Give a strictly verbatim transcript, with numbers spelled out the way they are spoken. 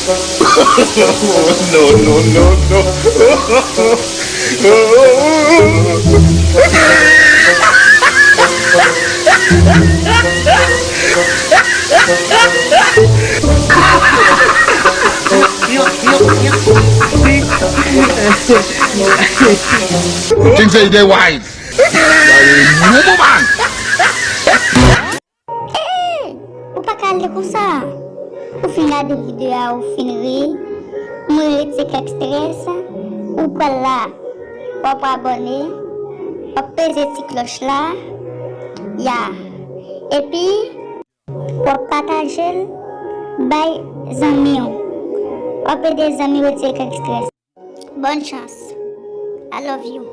No, no, no, no. Things say they wise. Hey, ou pa ka ale konsa. Ou fin gade videyo a, ou fin ri. Mwen retire kèk strès. Ou pral la. W ap abòne. W ap peze ti klòch la. Ya. Epi, w ap pataje l bay zanmi w. W ap ede zanmi w retire kèk strès. Bonne chance. I love you.